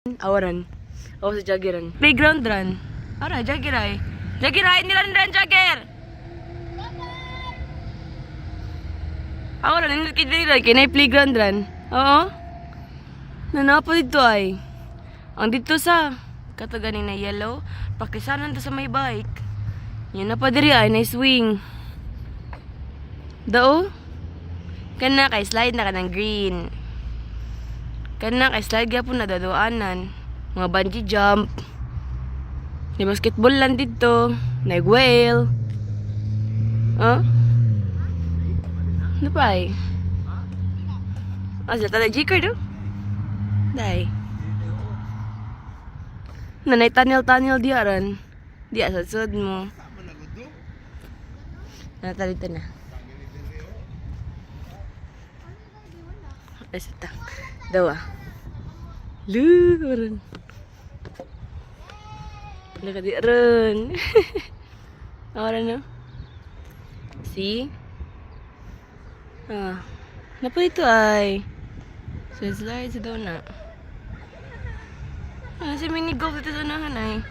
Awaran. Ako sa Jaggeran. Playground run. Ara, Jagger ay. Jagger ay, nilan ran, Jagger! Awaran, nindot kay diri ran, kay naay playground run. Oo. Nanapa dito ay. Ang dito sa kato ganing na yellow, pakisanan to sa may bike. Yan na pa diri ay, na swing. Dao? Kana kay slide na kanang green. Kana kay slide gyapon na daduanan. Mga bungee jump. May basketball lang dito. Nag whale. Huh? Ano pa ay? Ah, sila tala Jiker do? Day. Nanay tunnel-tunnel diya ran. Diya sa sud mo. Natalito na. Ay, sa ta. Dawa. Luran. Wala ka di ron. Awara no? See? Ah. Napa dito ay. So, slide sa daw na. Ah, si mini golf dito sa unahan ay.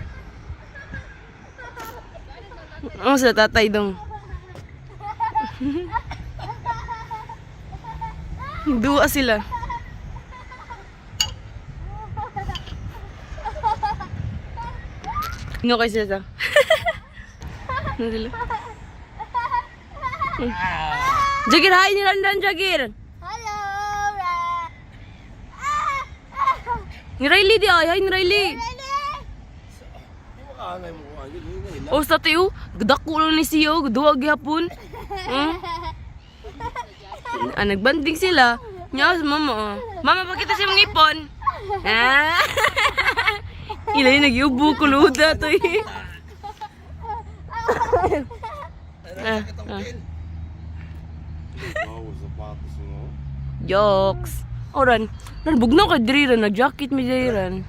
Oh, sa tatay dong. Dua sila. Ano kayo sila sa? Ano sila? Jagir, hi ni Randan, Jagir! Hello, Ra. Ni Riley di ay, hi ni Riley! Oh, sa tayo, gdako lang ni siya, oh, duwa gyapon. Ah, nagbanding sila. Nya sa mama, oh. Mama, pakita siya mong ipon. Ah. Ilay nagyubo kuluda to eh. Ah, ah. Wow, sapatos mo. Jokes. Oran, ran bugnaw ka diri ran nag-jacket mi diri ran.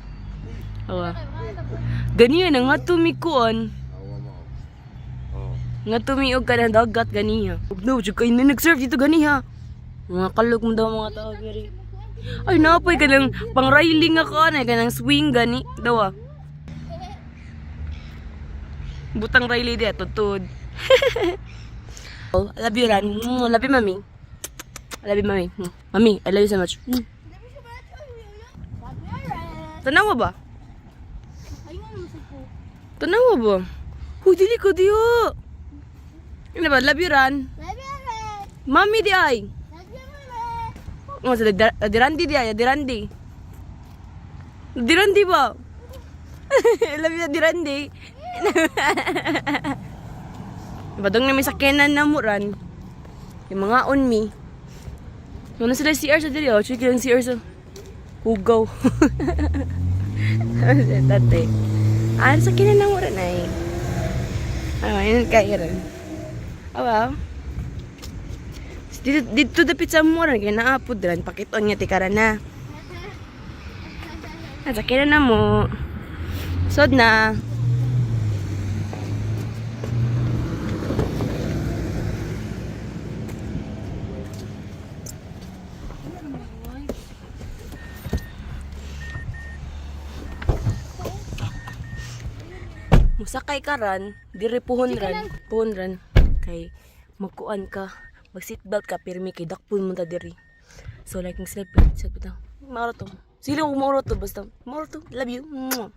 Awa. Ganiya na nga tumikuan. Awa mo. Oh. Nga tumiog ka ng dagat ganiya. Bugnaw jud kay ni nag-serve dito ganiha. Mga kalog mo daw mga tao diri. Ay napoy ka ng pang-railing nga ka na kanang swing gani daw ah. Butang Riley di tutud. Oh, I love you, Ran. I love you, Mami. I love you, Mami. Mami, I love you so much. Tanawa ba? Tanawa ba? Huy, dili ko diyo. Ano ba? Love you, Ran. Mami di ay. Oh, sa dirandi di ay, dirandi. Dirandi ba? I love you, dirandi. Badong na may sakyanan na mo ran. Yung mga on me. Ano sila CR sa diri oh, check yung CR sa hugaw. Tate. Ah, sakyanan na mo ran ay. Ah, yun kay ran. Awa. Dito, dito dapit sa mo ran kay naapod ran pakiton nga tikara na. Ah, sakyanan na mo. Sod na. Musakay ka ran, diri puhon ran, puhon ran kay magkuan ka, mag seatbelt ka pirmi kay dakpon mo ta diri. So like mag seatbelt, seatbelt. Mauro to. Sila ko mauro to basta. Mauro to. Love you. Mwah.